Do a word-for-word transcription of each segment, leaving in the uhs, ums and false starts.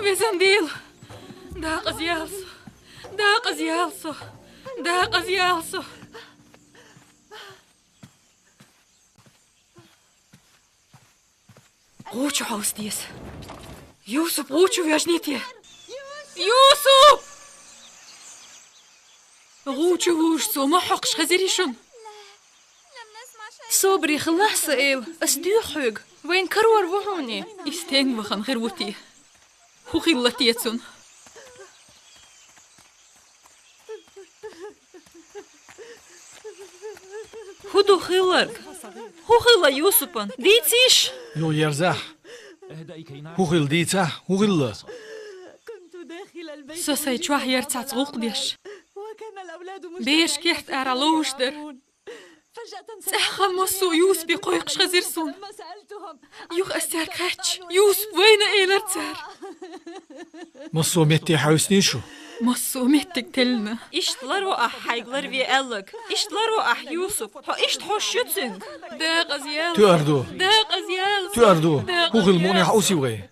Везан Дела! Дакъазъяла со! Дакъазъяла со! Дакъазъяла со! ГӀу чу хьовса деза. Юсуп, гӀу чу вежнийте. Юсуп! ГӀу чу вужаш цо ма хьокхуш хезирий шуна? Собаре хилалахь, сан эла, ас доьху хьоьга. Вайна карор ву хьуна и. И стенга вахана хир ву те? ХӀун хилла те цунна? ХӀун ду хилларг? ХӀун хилла Юсупан? Дийцийша! Юха ерзахь. ХӀун хилла дийцахь? ХӀун хилла? Со сайн чохь яра цхьацца гӀуллакх деш. Бераш керта ара ловш дара. ЦӀеххьана массо а Юсупе кхойкхуш хезира суна. Юха ас цаьрга хаьттича, Юсуп вайна элира цара. Массо а метте хьаьвсиний шу? Массо а меттиг теллина. Иштта ларво ахь хьайга ларве аьлларг. Иштта ларво ахь Юсуп. Хьо иштта хьожуш ю цуьнга. Дакъазъяла. Тоьар ду. Дакъазъяла. Тоьар ду. ХӀун хилла мукъане хьовсий вай?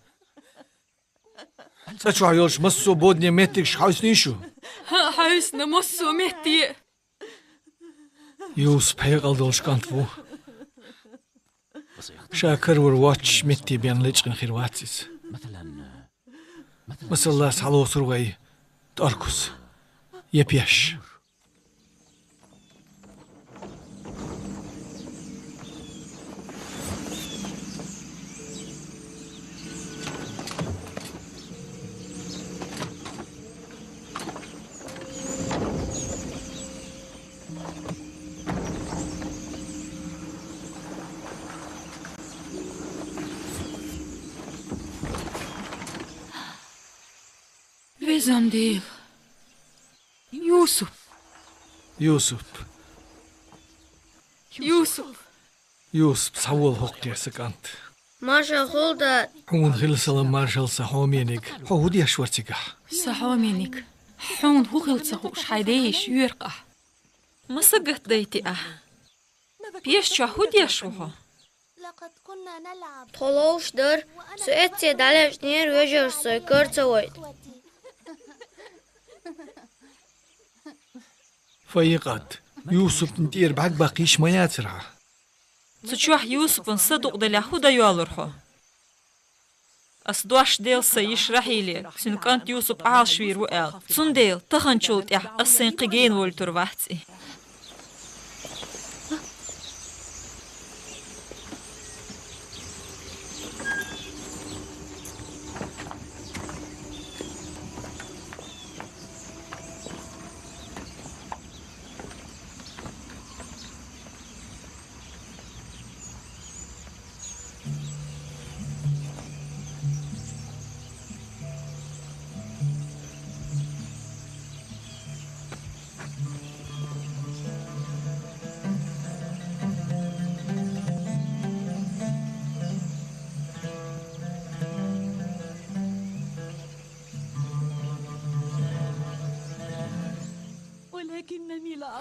ЦӀа чохь йолчу массо а бодане меттигаш хьаьвсиний шу? ХӀаъ, хьаьвсина массо а метте. Юсуп хьекъал долуш кӀант ву. Ша карор воцчу метте бен лечкъина хир вац иза. Масала, схьалоцур вай Таркус я пеш. Везан Дела! Юсуп! Юсуп! Юсуп! Юсуп, схьавола хӀокху тӀера, сан кӀант. Маршалла хуьлда. Хьуна хила салам, маршалла, сан хьомениг. Хьо хӀун деш вара цигахь? Сан хьомениг, хьуна хӀун хилла ца хууш, хьайн ден йиша йоьру-кх ахь. Масагатдайти ахь? Пеш чохь хӀун деш ву хьо? Тхо ловш дара, со эцце дӀалечкъинера вежарша, со кара ца вайта. Фаикъат, Юсупна тӀера бӀаьрг баккха йиш ма яцара хьан? Цу чохь Юсупан са дукъ делахь, хӀун дан йолура хьо? Ас дош делла сайн йиша Рахьиле, цуьнан кӀант Юсуп Ӏалашвийр ву аьлла. Цундела таханчул тӀаьхьа ас сайн кхин гена волуьйтур вац и.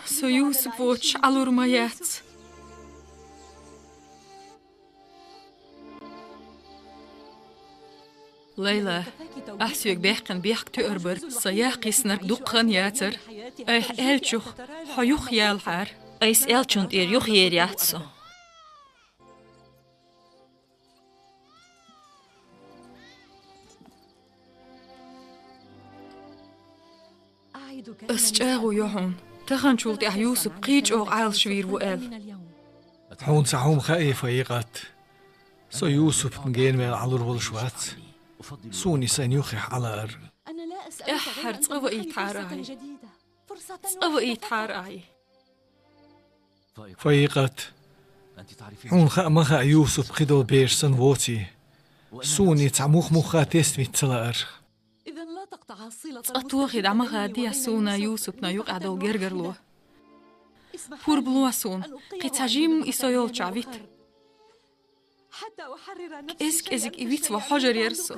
Со Юсуп воцуш Ӏалур ма яц. Лайла, ахь соьга баьккхина бехк тоьар бара, сан яккха йиснарг дуккха хан яцара. Айхьа аьллачух хьо юхаялахьара. Айса аьллачунна тӀера юхаер яц со. Ас чӀагӀо йо хьуна, таханчул тӀаьхьа Юсуп кхин чӀогӀа Ӏалашвийр ву аьлла. Хьуна цхьа хӀума хаьий, Фаикъат? Со Юсупна генаваьлла Ӏалур волуш вац. Суна и сайна юххехь Ӏалаар. ТӀаьххьара цкъа ваийтахьара ахьа. Цкъа ваийтахьара ахьа. Фаикъат, хьуна хаа ма хаьа, Юсуп кхидолу бераш санна воций. Суна и цхьа мух-мухха тесна вита ца лаара. Цкъа тохий дӀа ма хадае суна Юсупна юкъахь долу гергарло. Пурба ло суна, кхин цхьа жимма и со йолчохь вита. КӀез-кӀезиг и виц ван хьожур яра со.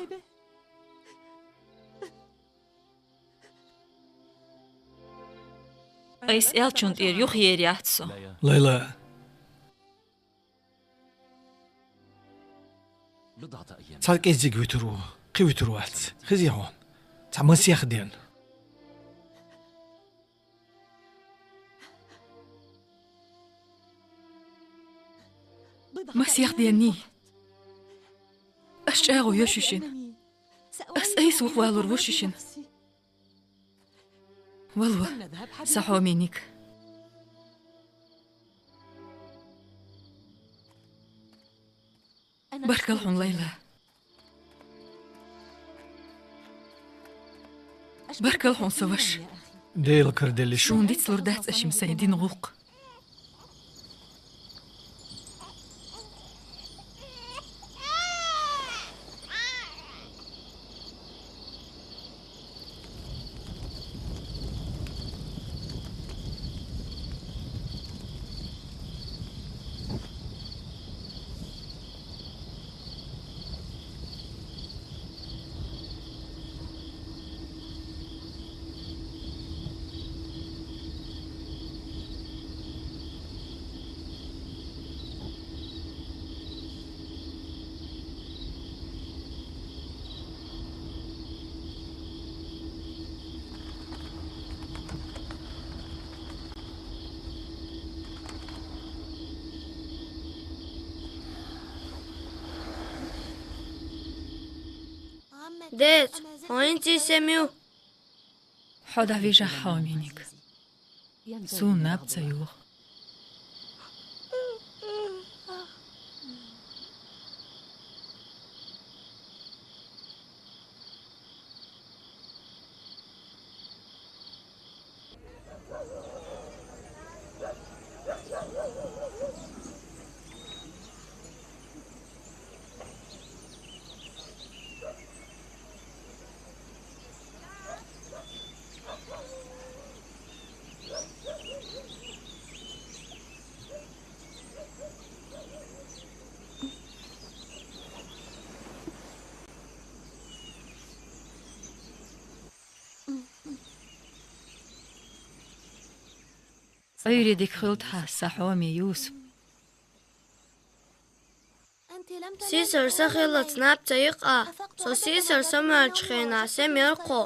Айса аьллачунна тӀера юхаер яц со. Лайла. Цхьа кӀеззиг вуьтур ву. кхин вуьтур вац. Хезий хьуна? Цхьа масех ден. Масех денний? Ас чӀагӀо йо шуьшинна. Ас айса вухавалур ву шуьшинна. Вало, сан хьоме Ник. Баркалла хьуна, Лайла. Баркалла хьуна, сан ваша. Дела караделла шу. Суна дицлур дац аш-м сайн дина гӀуллакх. Деда, хьо хӀинца сема ю? Хьо дӀавижахь, хьоме Ник. Суна наб ца йоагӀа. Ӏуйре дика хилда хьан, сан хьоме Юсуп. Сийсара са хиллалц наб ца йи-кх ахь. Со сийсара самаваьллачу хенахь сема яра-кх хьо.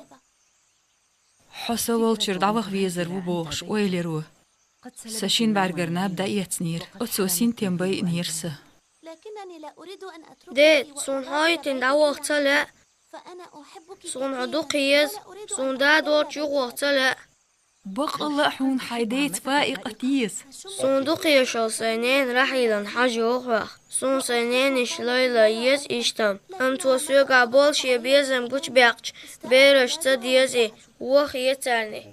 Хьо со волчуьра дӀаваха везар ву бохуш ойла яра ву. Сан шина бӀаьргара наб дӀаэцнера, оцо синтем байинера сан. Деда, суна хьо а йитина дӀаваха ца лаьа. Суна хьо дукха еза, суна дада волчу юхаваха ца лаьа. Баккъалла а хьуна хьайн деца Фаикъат еза. Суна дукха езаш йолу сайн нена Рахьилан хьажа йогӀу хьох. Суна сайн ненаш Лайла еза иштта, амма цо соьгахь болу шен безам гучубаьккхича, бераш ца деза и, ваха еза царна и.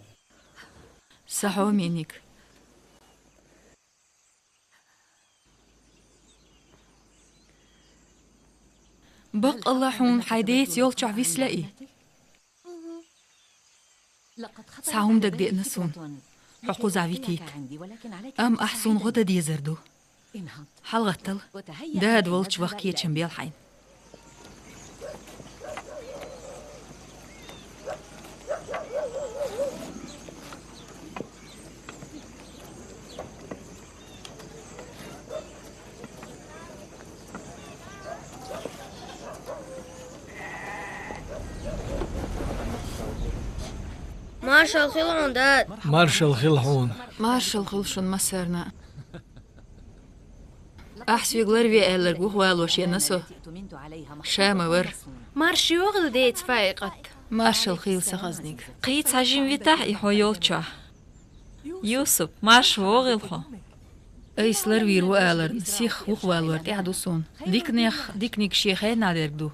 Сан хьоме Ник. Баккъалла а хьуна хьайн деца йолчохь виса лаьа и. Цхьа хӀума дагадеана суна, хьо кхузахь витийта. Амма ахь суна гӀо дан дезар ду. ХьалагӀаттал, дада волчу ваха кечам бел хьайна. Маршалла хила хьуна, дада. Маршалла хила хьуна. Маршалла хуьлу шуна массарна. Ахь соьга ларве аьлларг вухавалош еана со. Ша ма вара. Марша вогӀийла деца Фаикъат. Маршалла хийла, сан хазаниг. Кхин цхьа жима витахь и хьо йолчохь. Юсуп, марша вогӀийла хьо. Айса ларвийр ву аларна, сих вухавалор тӀехь ду суна. Диканех диканиг шен хенахь дерг ду.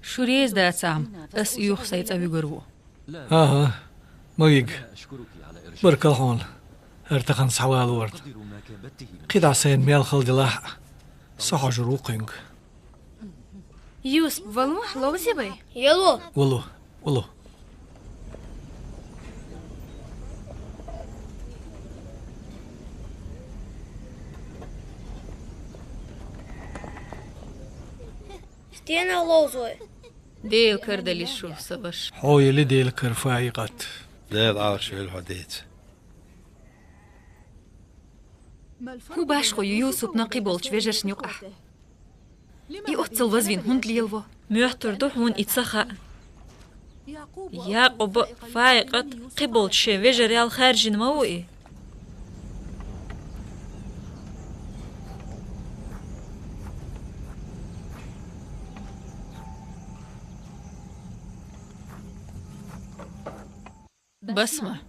Шу реза дацахь-м, ас оьху сайн цӀа вуьгур ву. ХӀан-хӀа, ма вига. Баркалла хьуна, хӀара тахана схьавалорна. КхидӀа сайна мел хала делахь а, со хьожур ву кхуьнга. Юсуп, валахь, ловзий вай? Яло! Вало, вало. Стенах ловзо вай? Дела караделла шу, сан ваша. Хьо елла Дела кара, Фаикъат. Дела Ӏалаш велла хьо, деца. ХӀун башхо ю Юсупна кхиболчу вежаршна юкъахь? И оццул вазвина хӀунда лелаво? Моьттур ду хьуна и ца хаа. Якъуба, Фаикъат, кхиболчу шен вежарел хаьржина ма ву и? Басма.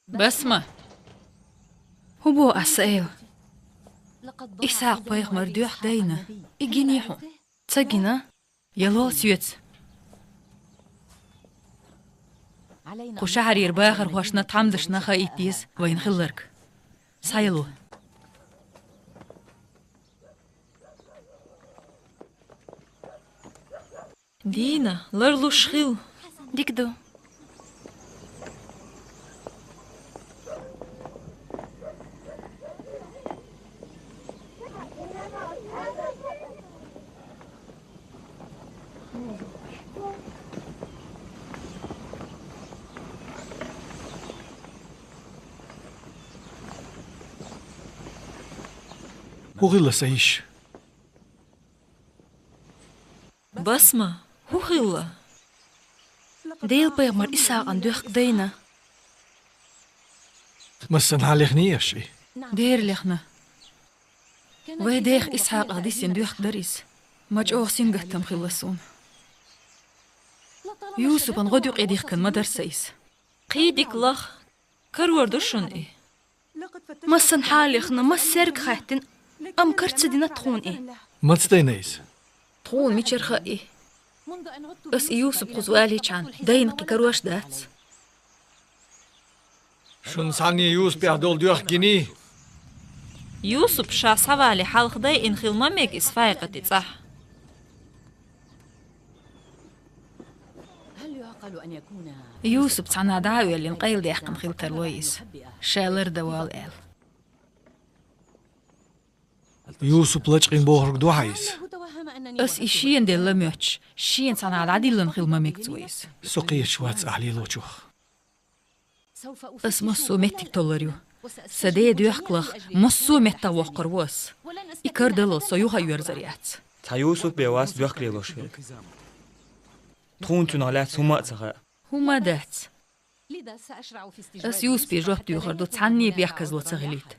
Басма. ХӀун боху аса, Эва? Исхьакъ-пайхамар доьхка дайна. И гиний хьуна? Ца гина. Ялол соьца. Кху шахьарера бахархошна, тхьамдашна хаийта деза вайна хилларг. Схьаяло. Дина, ларлуш хила. Дика ду. ХӀун хилла, сан йиша? Басма, хӀун хилла? Делан пайхамар Исхьакъан доьхка дайна. Массанхьа лехний аша и? Дера лехна. Вайн дех Исхьакъах дисина доьхка дара иза. Ма чӀогӀа сингаттам хилла суна. Юсупан гӀодаюкъ тӀедихкина ма дара сан иза. Кхин дика лаха, карор ду шуна и. Массанхьа лехна, массаьрга хаьттина, амма кара ца дина тхуна и. Маца дайна иза? Тхуна мичара хаьа и? Ас и Юсуп кхуза валийчхьана дайна кхин карош дац. Шуна цхьанне Юсупехь долу доьхка гиний? Юсуп ша схьавале хьалха дайина хила ма мега иза Фаикъатан цӀахь. Юсуп цхьанхьа дӀа а оьллина, къайладаьккхина хила тарло иза, ша лардан волу аьлла. Юсуп лачкъийна бохург ду хьан иза? Ас и шена делла моьттуш, шена цхьанхьа дӀадиллина хила ма мега цо иза. Со кхеташ вац ахь лелочух. Ас массо а меттиг толлур ю. Сан ден доьхка лаха массо а меттах воккхур ву ас. И карадаллал со юха а йоьрзур яц. Цхьа Юсуп бен вац доьхка лелош верг. Тхуна цунах лаьцна хӀумма а ца хаьа. ХӀумма а дац. Ас Юсупе жоп доьхур ду, цхьанне бехказло ца хилийта.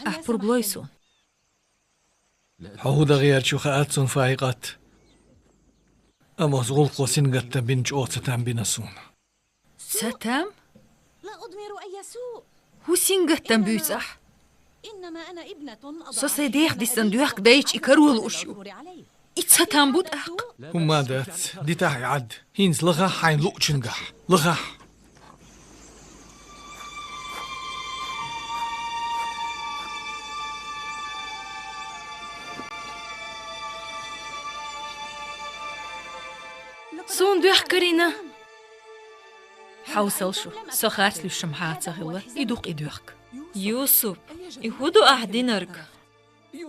Ахь пурба лой суна. Хьо хӀун дан гӀерташ ву хаьа цунна, Фаикъат. Амма оцу гӀуллакхо сингаттам бина чӀогӀа цатам бина суна. Цатам? ХӀун сингаттам буьйцу ахь? Со сайн дех дисина доьхка дайча и каро лууш ю. И цатам бу тӀаккха? ХӀумма а дац, дитахь и Ӏад. ХӀинца лахахь хьайна луучуьнгахь. Лахахь. Суна доьхка карийна. Хьовсал шу, со харц луьйш-м хьан ца хилла, и ду-кх и доьхка. Юсуп, и хӀун ду ахь динарг?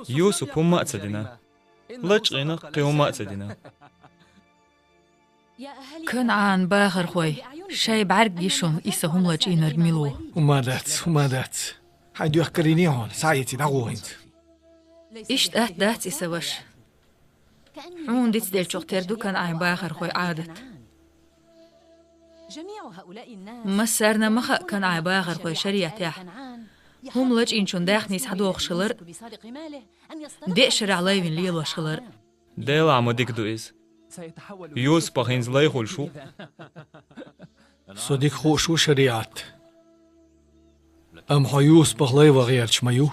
Юсуп хӀумма а ца дина. Лачкъийна кхин хӀумма а ца дина. КанӀанан бахархой, шайн бӀаьрг гуш шуна и сан хӀума лачкъийнарг мила ву? ХӀумма а дац, хӀумма а дац. Хьайн доьхка карийний хьуна, схьаэций, дӀагӀо хӀинца. Иштта атта дац и, сан ваша. Хьуна дицделлачух тера ду КанӀанан бахархойн Ӏадат. Массарна ма хаьа КанӀанан бахархойн шариӀатехь хӀума лачкъийначун даьхни схьадохуш хилар, деа шарахь лай вина лелош хилар. Делахь ма дика ду иза. Юсупах хӀинца лай хуьлуш ву. Со дика хууш ву шариӀат. Амма хьо Юсупах лай ван гӀерташ ма ю.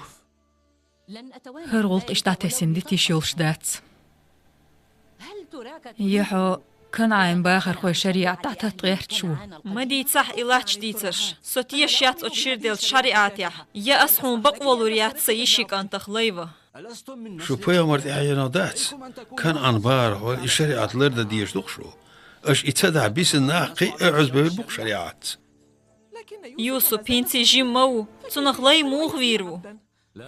ХӀара гӀуллакх иштта дӀатесна дитиш йолуш дац. Я хьо КанӀанан бахархойн шариӀат дӀататта гӀерташ ву? Ма дийцахь и лач дийцарш. Со тешаш яц оцу шира деллачу шариӀатехь. Я ас хьуна бакъо лур яц сан йишин кӀантах лай ван? Шу пайхамар тӀаьхьенах дац? КанӀанан бахархой, и шариӀат лардан дезаш ду-кх шу. Аша и ца дахь бисина нах кхин а оьгӀазбевр бу-кх шариӀатца. Юсуп хӀинца жима ма ву, цунах лай муха вийр ву?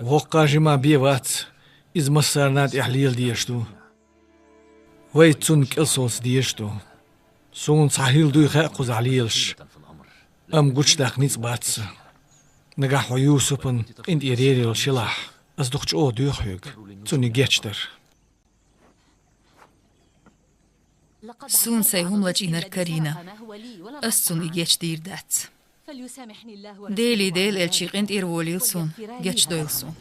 Воккха жимахь бен вац, иза массарна тӀехь лела дезаш ду. Вай цунна кӀел совца дезаш ду. Суна цхьа хӀилла дуй хаьа кхузахь лелаш, амма гучудаккха ницкъ бац сан. Нагахь хьо Юсупан къинтӀера ер йолуш елахь, ас дукха чӀогӀа доьху хьоьга цунна и гечдар. Суна сайн хӀума лачкъийнарг карийна, ас цунна и гечдийр дац. Делий Делан элчий къинтӀера волийла суна, гечдойла суна.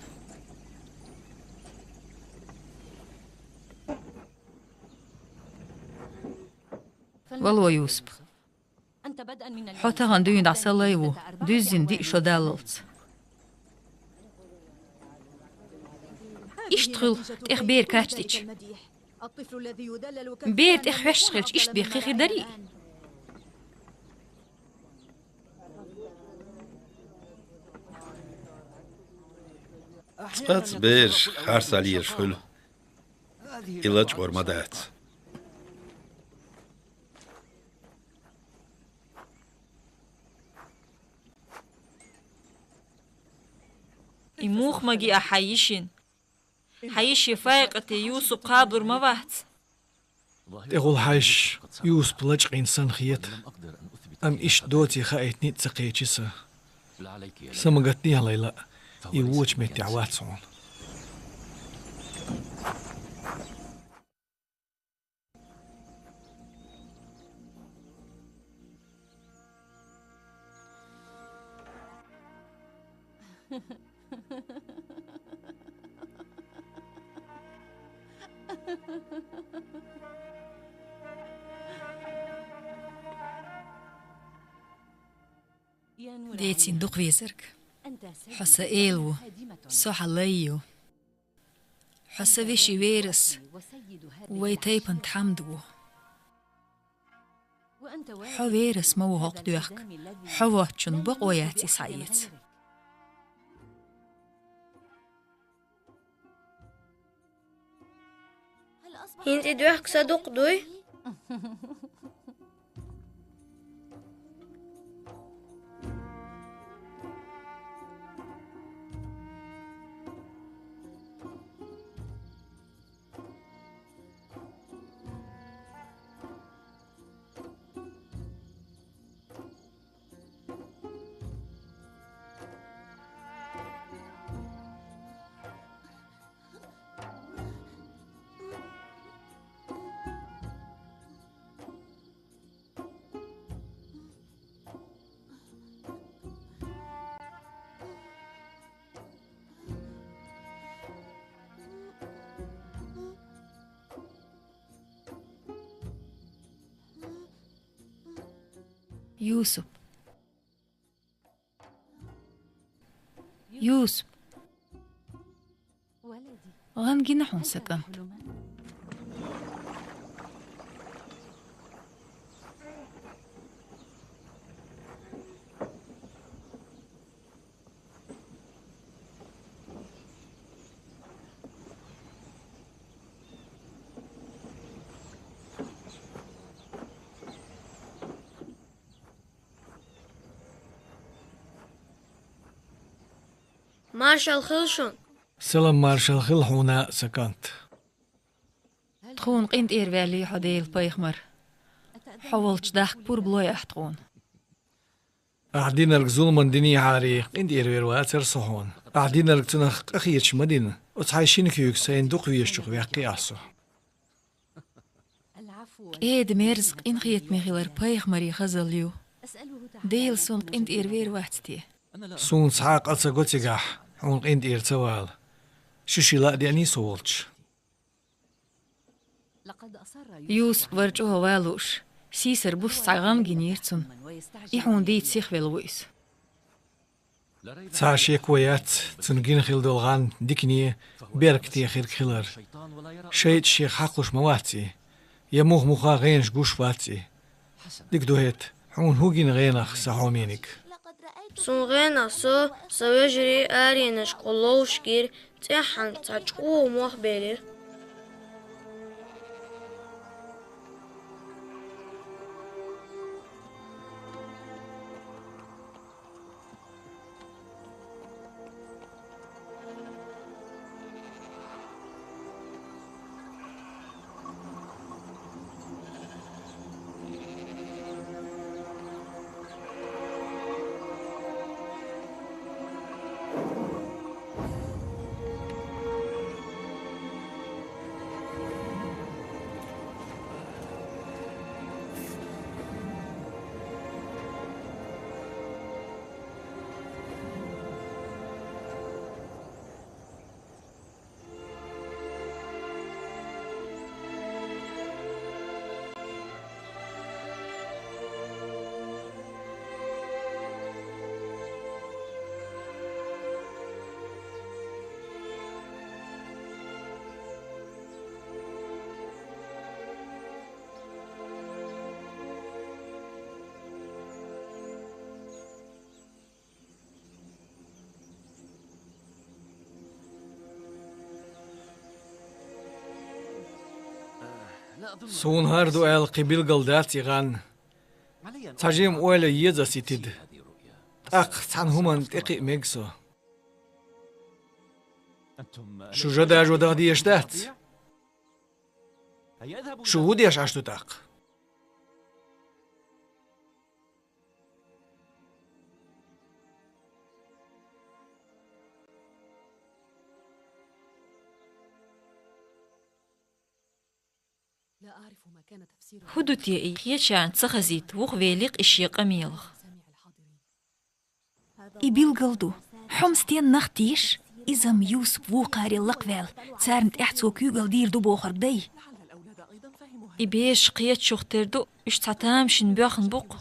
Вало, Юсуп. Хьо тахана дуьйна дӀа са лай ву, дуьззина диъ шо даллалц. Иштта хуьлу, тӀех бер качдича. Бер тӀех хьоьшуш хилча, иштта бехке хир дарий? Цкъацкъа бераш харцахьа лелаш хуьлу, и лачкъор ма дац. И муха магийна хьан йишина? Хьан йишин Файкъате Юсуп кхабур ма вац. ТӀехула хьаьжча, Юсуп лачкъийна санна хета, амма иштта доций хаийта ницкъ ца кхечи сан. Са ма гатдехьа, Лайла, и вочу меттехь вац хьуна. Децийна дукха везарг. Хьо сан эла ву, со хьан лай ю. Хьо сан вешин верас, вай тайпан тхьамда ву. Хьо верас ма ву хӀокху доьхка, хьо воцчунна бакъо яц и схьаэца. ХӀинца и доьхка сан дукха дуй? Юсуп. Юсуп. ГӀан гина хьуна, сан кӀант. Маршалла хуьлда шуна. Салам-маршалла хуьлда хьуна, сан кӀант. Тхуна къинтӀера ваьллий хьо, Делан пайхамар. Хьо волчу дахка пурба лой ахь тхуна. Ахь динарг зуламан динехьара, къинтӀера вер вацара со хьуна. Ахь динарг цунах къахеташ ма дина. Оцу хьайн шина куьйга сайна дукха везачух ваьккхи ахь со. КӀеда-мерза, къинхетаме хилар пайхамарийн хазалла ю. Дела суна къинтӀера вер вац те? Суна цхьа а къа ца го цигахь, хьуна къинтӀера ца вала. Шу ши ла а деаний со волчу? Юсуп вара чӀогӀа ван лууш, сийсара буса цхьа гӀан гинера цунна. И хьуна дийца сихвелла ву иза. Цхьа а шеко яц, цунна гина хила долу гӀан дикане, беркате хирг хилар. ШайтӀа шех хьакхалуш ма вац и, я муха-муха гӀенаш гуш вац и. Дика ду хӀета, хьуна хӀун гина гӀенах, сан хьомениг? Суна гӀенах со, сан вежарий аренашкахула ловш гира, цӀеххьана цхьа чӀогӀа мох белира. Суна хӀара ду аьлла кхин билгал дац и гӀан. Цхьа жимма ойла еза ас итида. ТӀаккха цхьана хӀуманна тӀекхиа мега со. Шу жа-дажо даха дезаш дац? Шу ву деш Ӏаш ду тӀаккха? ХӀун ду те и? Кхечарна ца хазийта, вухавеллий-кх и шен къамелах. И билгал ду. Хьо-м стенна нах теша, иза-м Юсуп вокхаре лакхаваьлла, царна тӀехьа цо куьйгалла дийр ду бохург дай. И бераш кхетачух тера ду, уьш цхьа тамашийна боьхна бу-кх.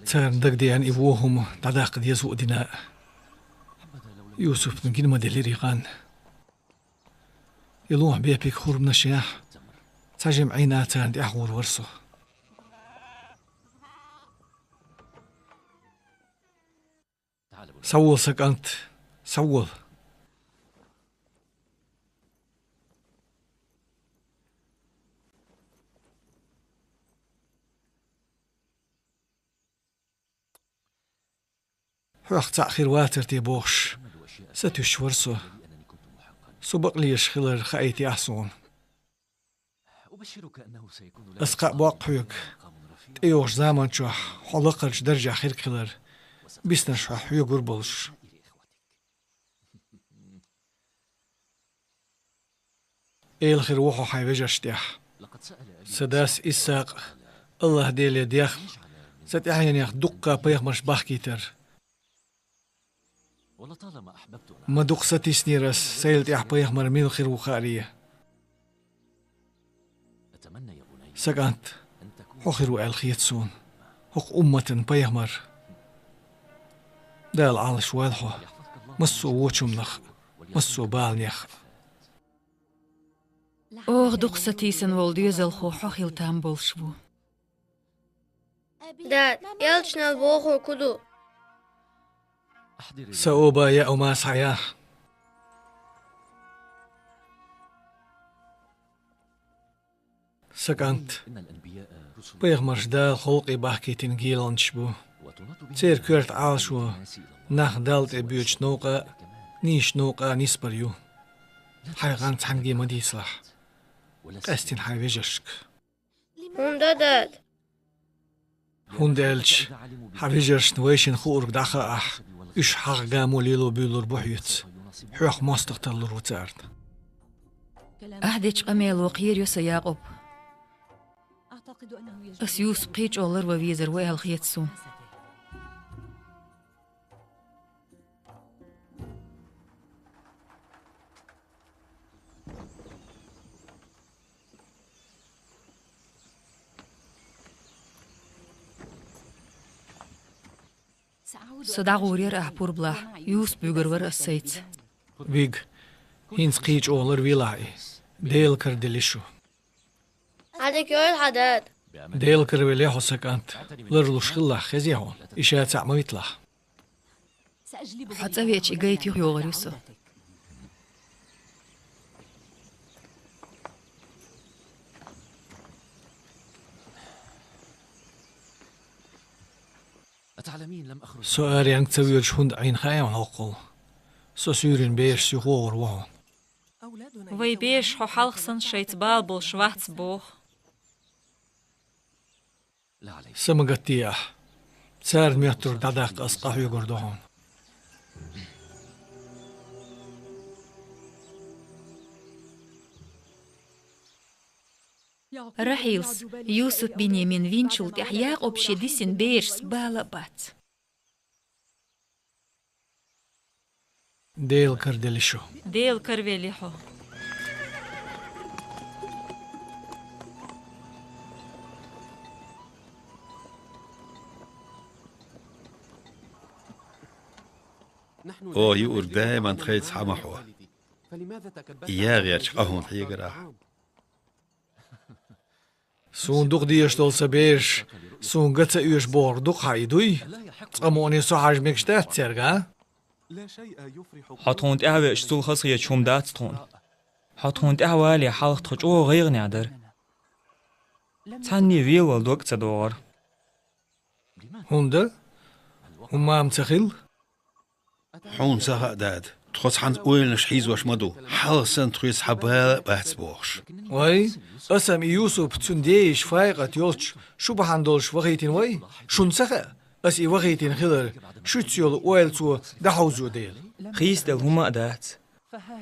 Царна дагадеана и вон хӀума дӀадаккха деза а дина, Юсупна гина ма делира и гӀан. И лохьа бепиг хурманашехь, цхьа жимма Ӏийна царна тӀехьа гӀур вара со. Схьавола, сан кӀант, схьавола. Хьох цхьаъ хир вацар те бохуш, сатуьйсуш вара со. Со бакълезаш хилар хаийтахь суна. Ас кхаъ боккху хьоьга, тӀейогӀучу заман чохь хьо лакхарчу даржехь хирг хилар, биснарш хьох хьоьгур болуш. Эла хир ву хьо хьайн вежаршна тӀехь. Сан дас Исхьакъа АллахӀ-Деле дехна, сан тӀаьхьенех дуккха пайхамарш бахкийтар. Ма дукха сатиснера ас, сайла тӀехь пайхамар мила хир ву хааре. Сан кӀант, хьо хир ву аьлла хета суна, хӀокху умматан пайхамар. Дала Ӏалаш войла хьо массо а вочу хӀуманах а, массо а баланех а. Оха дукха сатийсина волу доьзалхо хьо хила там болуш ву. Дад, элчанал бохург хӀун ду? Сан оба яа хӀума схьаяхь. Сан кӀант, пайхамарш Дала халкъе бахкийтина геланчаш бу. Церан коьрта Ӏалашо нах Далла тӀе боьдучу новкъа а, нийсачу новкъа а нисбар ю. Хьайн гӀан цхьаьнгге ма дийцалахь, къаьстина хьайн вежаршка. ХӀунда, дад? ХӀунда аьлча хьан вежаршна вайшинна хуург дӀахаахь, уьш хьагӀ гамо лело буьйлур бу хьоьца, хьох мостагӀа тарлур ву царна. Ахьа дечу къамело кхерайо сан Якъуб. Ас Юсуп кхин а чӀогӀа ларван везар ву аьлла хета суна. Со дӀагӀур яра ахь пурбалахь, Юсуп вуьгур вара ас сайца. Вига, хӀинца кхин а чӀогӀа ларвелахь и, Делан кара делла шу. Ӏадика йойла хьан, дад. Делан кара велахь хьо, сан кӀант, ларлуш хилалахь хезий хьуна, и ша цхьаъ ма виталахь. Хьо цӀа веача и гайта юхайогӀур ю со. Со аренга ца воьдуш хӀунда Ӏийна хаьий хьуна хӀоккхул? Со суьйрина берашца юхавогӀур ву хьуна. Вай бераш хьо хьалха санна шайца бала болуш вац боху. Са ма гатде ахь. Царна моьттург дӀадаккха ас къахьоьгур ду хьуна. Рахьилс, Юсуп Биньямин винчул тӀаьхьа Якъуб шен дисина берашца бала а бац. Делан кара делла шу. Делан кара велла хьо. Оха юург даиман тхайца хьан ма хьо. Я гӀерташ къа хӀунда хьегара ахь? Суна дукха дезаш долу сан бераш суна ган ца оьшу бохург ду-кх хьан и, дуй? Цкъа мукъане со хьажа мегаш дац цаьрга, а? Хьо тхуна тӀаьхьавеача, цул хазахеташ хӀума дац тхуна. Хьо тхуна тӀаьхьавале хьалха тхо чӀогӀа гӀайгӀане дара. Цхьанне велавала дог ца догӀар. ХӀунда? ХӀумма-м ца хилла? Хьуна ца хаьа, дада, тхо цхьана ойланаш хьийзош ма ду, хьалха санна тхоьца цхьа бала а бац бохуш. Вай, аса-м и Юсуп цуьнан деша Фаикъат йолчу шу бахьана долуш вахийтина вай? Шуна ца хаьа, аса и вахийтина хилар шуьца йолу ойла цо дӀахьовзо дела? Хийцаделла хӀумма а дац.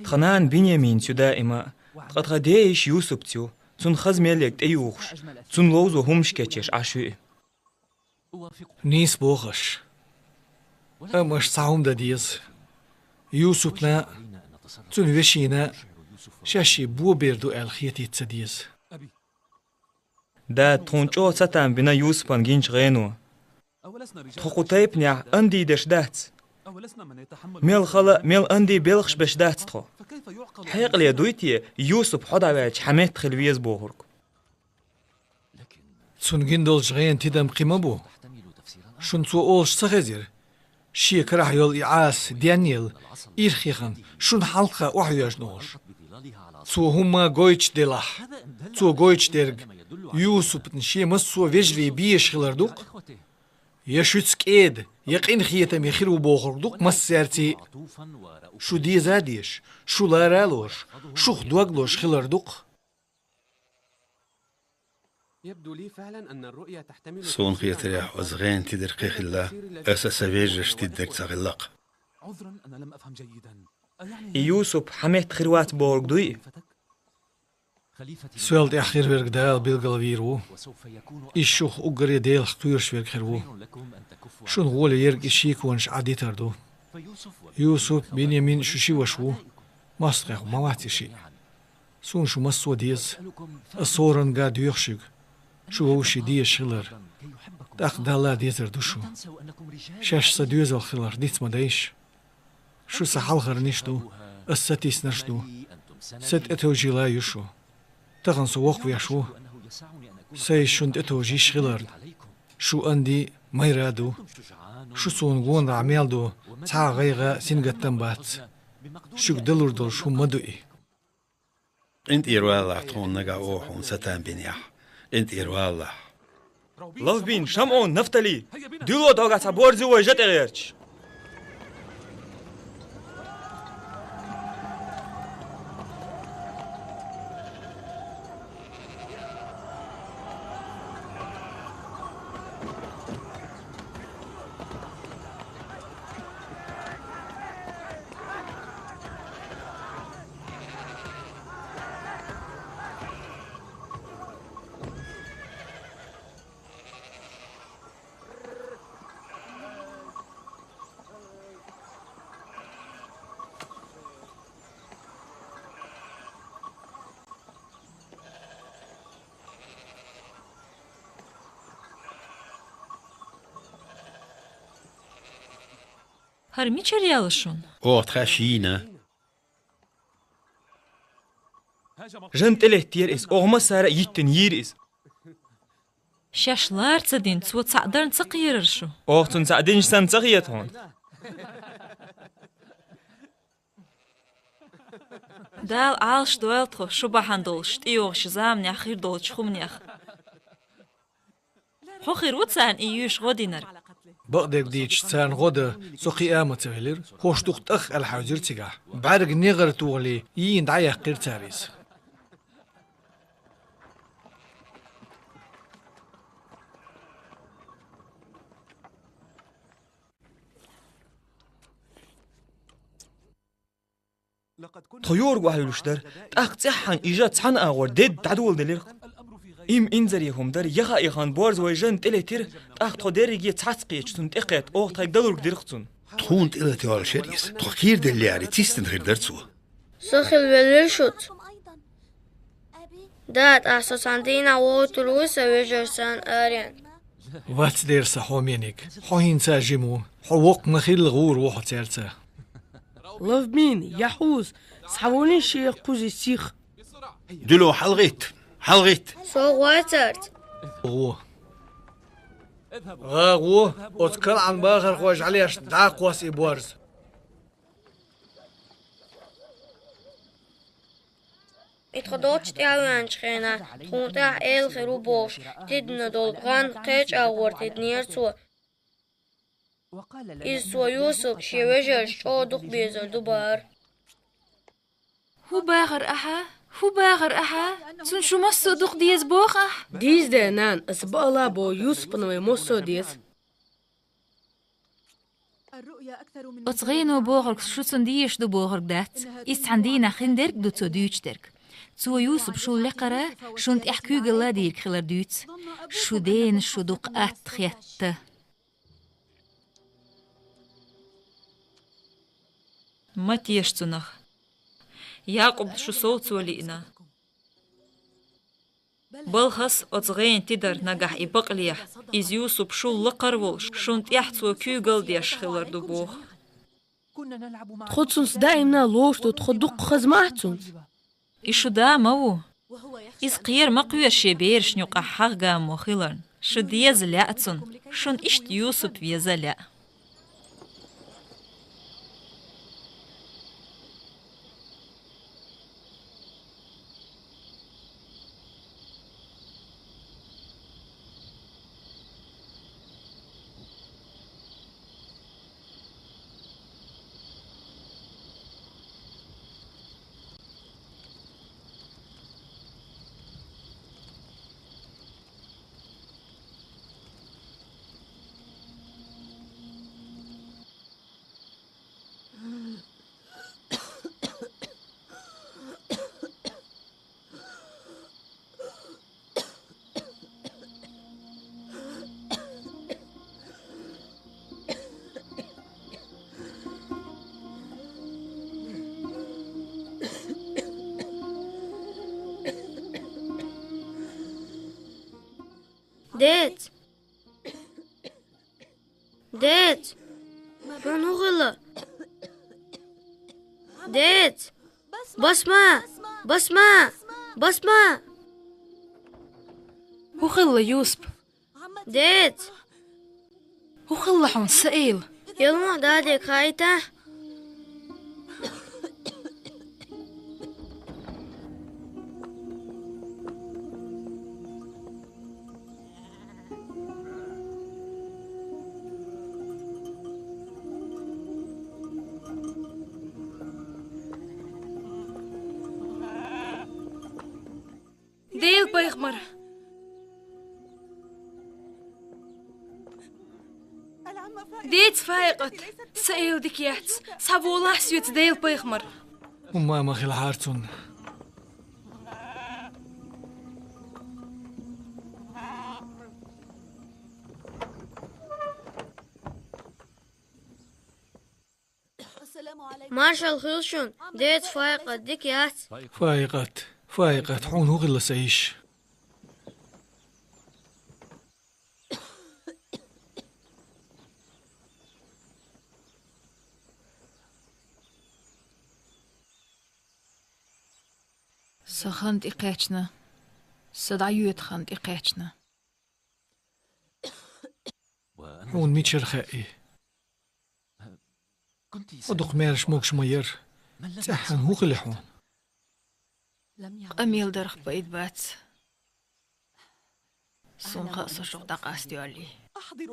Тхан нана Бинъяминца ю даима а, ткъа тхан деша Юсупца ю, цунна хаза мел ерг тӀеюхуш, цунна ловзо хӀуманаш кечъеш Ӏаш ю и. Нийса боху аш. Амма аша цхьа хӀума дан деза. Юсупна а, цуьнан вешина а шаьш шен бо бер ду аьлла хетийта ца деза. Да, тхуна чӀогӀа цатам бина Юсупан гинчу гӀено. Тхо кху тайпанехь анди деш дац. Мел хала, мел анди белхаш беш дац тхо. Хьекъале дуй те, Юсуп хьо дӀаваьлча хьан метта хила веза бохург? Цунна гина долчу гӀенан тидам кхин ма бу. Шуна цо олуш ца хезира? Шен карахь йолу и Ӏаса денъелла, ирх яхана, шуна хьалха охьайоьжна олуш. Цо хӀумма гойтуш делахь, цо гойтуш дерг, Юсупна шен массо а вежарий безаш хилар ду-кх? Я шуьца кӀеда, я къинхетаме хир ву бохург ду-кх массаьрций? Шу деза а дезаш, шу лара а лоруш, шух дог лозуш хилар ду-кх? Суна хетарехь, оцу гӀенан тидар кхин хилла, аса сан вежаршна тиддерг ца хилла-кх. И Юсуп хьан метта хир вац бохург дуй? Соьл тӀехь хир верг Дала билгалвийр ву. Иза шух уггаре Делах кхоьруш верг хир ву. Шуна гӀоле ерг и шеконаш Ӏадитар ду. Юсуп, Бинъямин шу ши ваша ву. МостагӀех ма вац и шиъ. Суна шу массо а деза. Аса хӀоранга доьху шуьга, шу вовшийн дезаш хилар. ТӀаккха Далла дезар ду шу. Шаьш сан доьзал хиларх диц ма дайша. Шу сан хьалхарниш ду, аса сатиснарш ду. Са тӀетовжийла ю шу. Тахана со воккхавеш ву. Сайша шуна тӀетовжа йиш хиларна. Шу анди, майра а ду. Шу суна гонах мел ду, цхьа а гӀайгӀа, сингаттам бац. Шуьга далур долуш хӀума ма ду и. КъинтӀера валалахь, тхуна нагахь оха хьуна сатам бинехь. КъинтӀера валалахь. Лавбин, ШамӀун, Нафтали! Дуьйло догӀа цхьа борзи вай жа тӀе гӀерташ! ХӀара мичара яьлла шуна? Оха тхаьш йийна. Жан тӀелеттера иза, оха массара а йиттина йийра иза. Шаьш лара ца дина, цо цхьаъ дарна ца кхерара шу? Оха цунна цхьаъ динчу санна ца хета хьуна? Дала Ӏалашдойла тхо шу бахьана долуш тӀейогӀучу заманехь хир долчу хӀуманех. Хьо хир ву царна и юьйш гӀо динарг? Бакъдерг дийцича, царна гӀо дан со кхин а ма ца хилира, хӀорш дукха тӀах аьлла хьаьвзира цигахь. БӀаьрга негӀар тухале, йийна дӀаяьккхира цара иза. Тхо юург охьаюлуш дара, тӀаккха цӀеххьана и жа цхьана агӀор дедда дӀадоладелира. Им инзаре хӀума дара, яха а яхана борз вай жан тӀелетира, тӀаккха тхо дерриге цхьацца кхеташ цунна тӀекхетта, оха тхайга далург дира-кх цунна. Тхуна тӀелатоьллуш яра иза. Тхо кхийрделлера, цистина хир дара цо. Со хила велира шуьца. Да, тӀаккха со цхьана дийнахь вогӀуьйтур вуй сан вежаршна аренга. Вац дера сан хьомениг. Хьо хӀинца жима ву. Хьо воккха ма хилла гӀур ву хьо цаьрца. Лавбин, Яхьуз, схьаволий шен кхузий сиха. Дуьло хьалгӀитта, хьалгӀитта. Со гӀой цаьрца. ГӀо. ГӀа гӀо, оцу КанӀан бахархой жӀалеш дӀа а кхосса и борз. И тхо долчча тӀаьхьаваьнначу хенахь, тхуна тӀехь эла хир ву бохуш, тидина долу гӀан кхечӀагӀор тидинера цо. Иза цо Юсуп шен вежаршна чӀогӀа дукха безар ду бахара. ХӀун бахара ахьа? ХӀун бахара ахьа? Цунна шу массо а дукха деза боху ахьа? Дийзаде, нана, аса бакъала боху, Юсупна вай массо а деза. Оцу гӀено бохург шу цунна дезаш ду бохург дац. Иза цхьана дийнахь хиндерг а ду цо дуьйцуш дерг. Цо Юсуп шул лекхара, шуна тӀехь куьйгалла а дийриг хилар дуьйцу. Шу дена шу дукха атта хетта. Ма теша цунах. Якъуб шу совцо лиъна. Балхас оцу гӀенан тидар нагахь и бакълехь, иза Юсуп шул лакхара волуш, шуна тӀехь цо куьйгалла деш хилар ду боху. Тхо цунца даимна лоруш ду, тхо дуккха хаза ма ахь цунца. И шу да ма ву. Иза кхера ма кхоьру шен берашна юкъахь хьагӀ-гамо хиларна. Шу деза лаьа цунна, шуна иштта Юсуп веза а лаьа. Деца! Деца! Хьуна хӀун хилла? Деца! Басма! Басма! Басма! ХӀун хилла, Юсуп? Деца! ХӀун хилла хьуна, Саил? Елмох дадега хаийтахь? Делан пайхамар! Деца Фаикъат, Саил дика яц, схьаволахь соьца, Делан пайхамар. ХӀумма ма хилахьара цунна. Маршалла хуьлда шуна, деца Фаикъат, дика яц? Фаикъат, Фаикъат, хьуна хӀун хилла, сан йиша? Сан хан тӀекхаьчна, сан дӀайоьду хан тӀекхаьчна. Хьуна мичара хаьий? Хьо дукха маьрша могуш ма яра. ЦӀеххьана хӀун хили хьуна? Къамел дарх пайда бац. Суна хаьа, со шух дӀакъаста йоллий.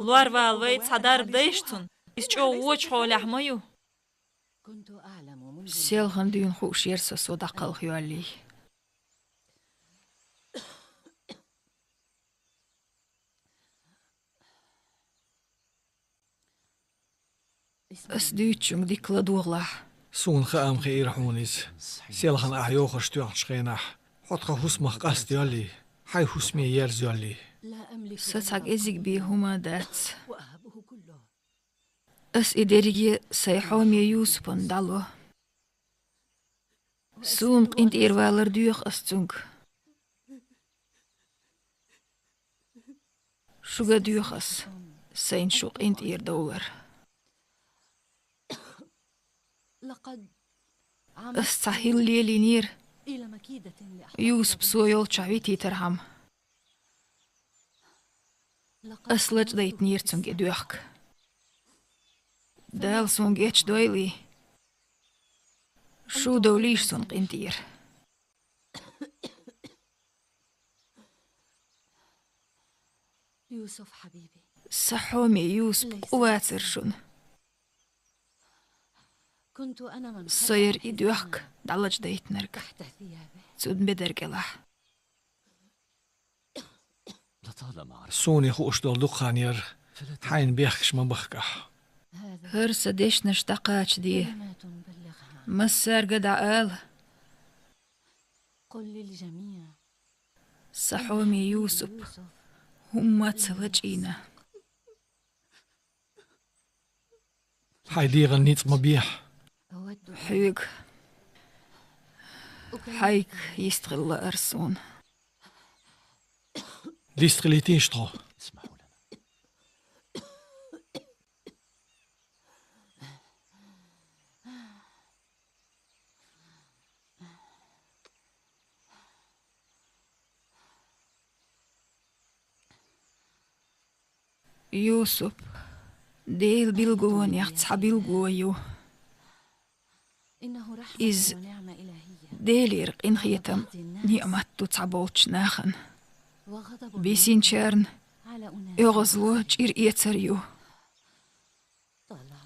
Лор вала вай, цхьа дарба дайша цунна. Иза чӀогӀа вочу хьолехь ма ю. Селхана дуьйна хууш яра со, со дӀакхалха йоллий. Ас дуьйцучуьнга дика ладогӀалахь. Суна хаам хиира хьуна иза. Селхана ахь йохарш тоьхначу хенахь, хьо тхан хӀусамах къастайоллий, хьайн хӀусаме ерзайоллий. Сан цхьа кӀезиг бен хӀума дац. Ас и дерриге сайн хьоме Юсупана дӀало. Суна къинтӀера валар доьху ас цуьнга. Шуьга доьху ас, сайна шу къинтӀера довлар. Ас цхьа хӀилла лелийнера, Юсуп со йолчохь витийтархьама. Ас лачкъадайтинера цуьнга и доьхка. Дала суна гечдойла, шу довлийша суна къинтӀера. يوسف حبيبي. Сан хьоме Юсуп, къу вацар шуна. كنت أنا من Со яр и доьхка дӀалачадайтинарг, تحت ثيابه. Цун бедар кӀелахь. Суна и хууш долу дукха хан яра, хьайна бехкаш ма бахкахь. ХӀара сан дешнаш дӀакхачаде. كلمات بلغها. Массаьрга а дӀаала. قل للجميع. Сан хьоме Юсуп, хӀумма а ца лачийна. Хьайн дегӀан ницкъ ма бехьа. Хьоьга, хьайга йистхила лаара суна. Дистхилийтийша тхо. Юсуп Делан билгалонех цхьа билгало ю. Иза Делера къинхетам, ниӀмат ду цхьаболчу нахана. Бисинчарна оьгӀазло, чӀир эцар ю.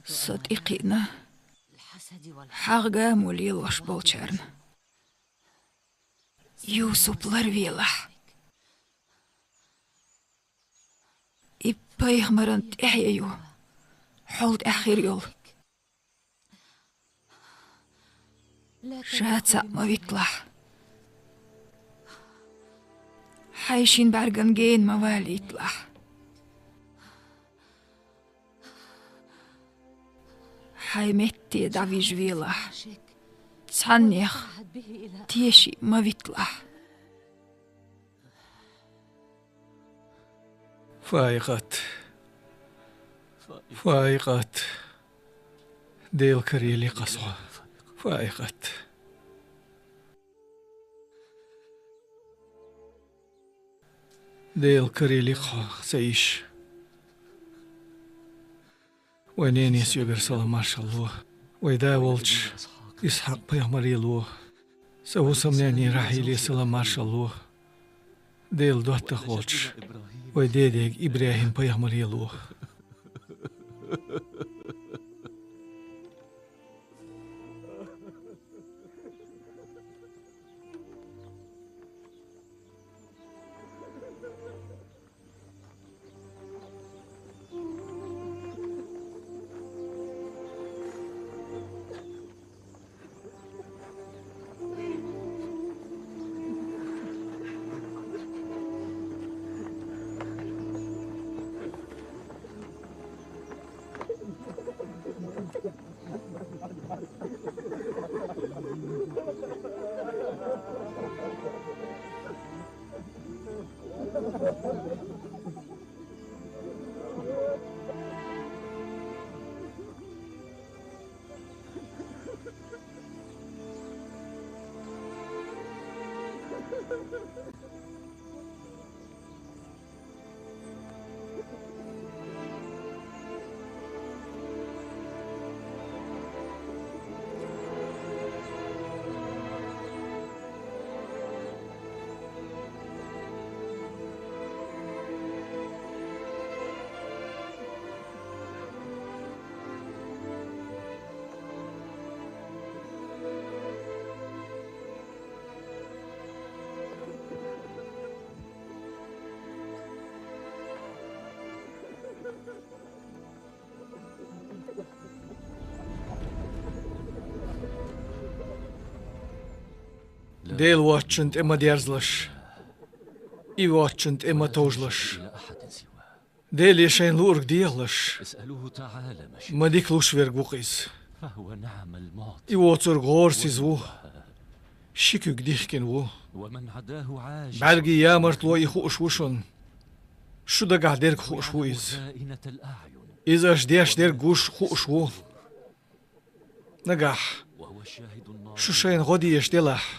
Со тӀекхиъна хьагӀ гамо лелош болчарна. Юсуп ларвелахь. И пайхамаран тӀаьхье ю хьол тӀехь хир йолу. Ша цхьаъ ма витталахь. Хьайн шина бӀаьрган гена ма валийталахь. Хьайн метте дӀавижа велахь, цхьаннех теший ма витталахь. Фаикъат! Фаикъат! Делан каре ликха со, Фаикъат! Делан каре ликха, сан йиша. Вайн нене соьгара салам-маршалла ло. Вайн да волчу Исхьакъ-пайхамаре ло. Сан хӀусамнене Рахьиле салам-маршалла ло. Делан доттагӀа волчу вайн дедега ИбрахӀим-пайхамаре ло. Дела воцчунна тӀе ма дерзалаш, и воцчунна тӀе ма товжалаш. Деле шайна луург дехалаш, ма дика луш верг ву-кх иза. И воцург гӀорасиза ву, ши куьг дихкина ву. БӀаьргийн ямартло и хууш ву шуна. Шу дагахь дерг хууш ву иза. Иза аша деш дерг гуш хууш ву. Нагахь шу шайна гӀо дезаш делахь,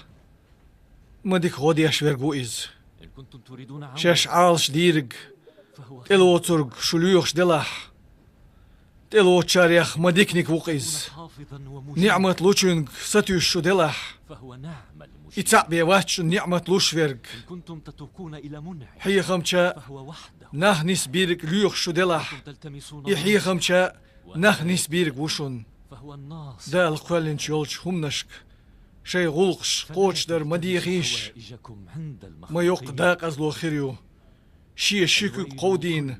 ма дика гӀо деш верг ву иза. Шаьш Ӏалаш дийриг, тӀелоцург шу лоьхуш делахь, тӀелоцучарех ма диканиг ву-кх иза. НиӀмат лучуьнга сатуьйсуш шу делахь, и цхьаъ бен вац шуна ниӀмат луш верг. Хьехамча Нах нисбийриг лоьхуш шу делахь, и хьехамча нах нисбийриг ву шуна. Дала кхоьллинчу йолчу хӀуманашка шайн гӀуллакхаш кхочушдар ма дехийша, ма йоккха дакъазло хир ю. Шен ши куьг кховдийна,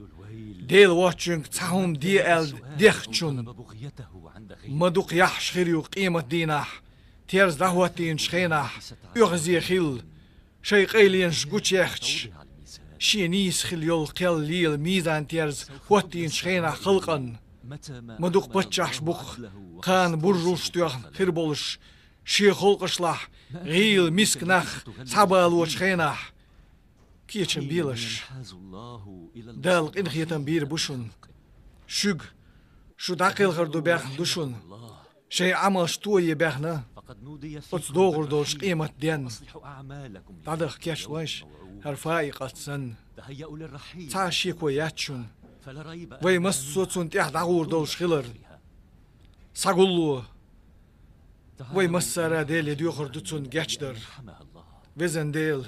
Дела воцчуьнга цхьа хӀума де аьлла дехначунна, ма дукха яхьаш хир ю къематдийнахь, терза дӀахӀоттийначу хенахь оьгӀазе хилла, шайн къайленаш гучуяьхча, шен нийса хилла йолу кхел лела мизан-терза хӀоттийначу хенахь халкъанна. Ма дукха паччахьаш бу-кх кхана буржалш тоьхна хир болуш, шен халкъашлахь гӀийла миска нах схьабалочу хенахь. Кечам белаш. Дала къинхетам бийр бу шуна. Шуьга шу дӀакхелхар ду баьхна ду шуна. Шайн Ӏамалш тое баьхна оцу догӀур долчу къематденна. ДӀадаха кечлойша хӀара Фаикъат санна. Цхьа а шеко яц шуна вай массо а цунна тӀехь дӀагӀур долуш хиларна. Схьагулло, вай массара а Деле доьхур ду цунна гечдар. Везан Дела,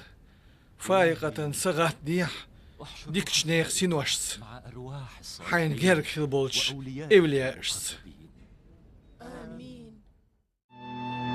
Фаикъатан са гӀаттадехьа дикачу нехан синошца, хьайна герга хила болчу эвлияашца.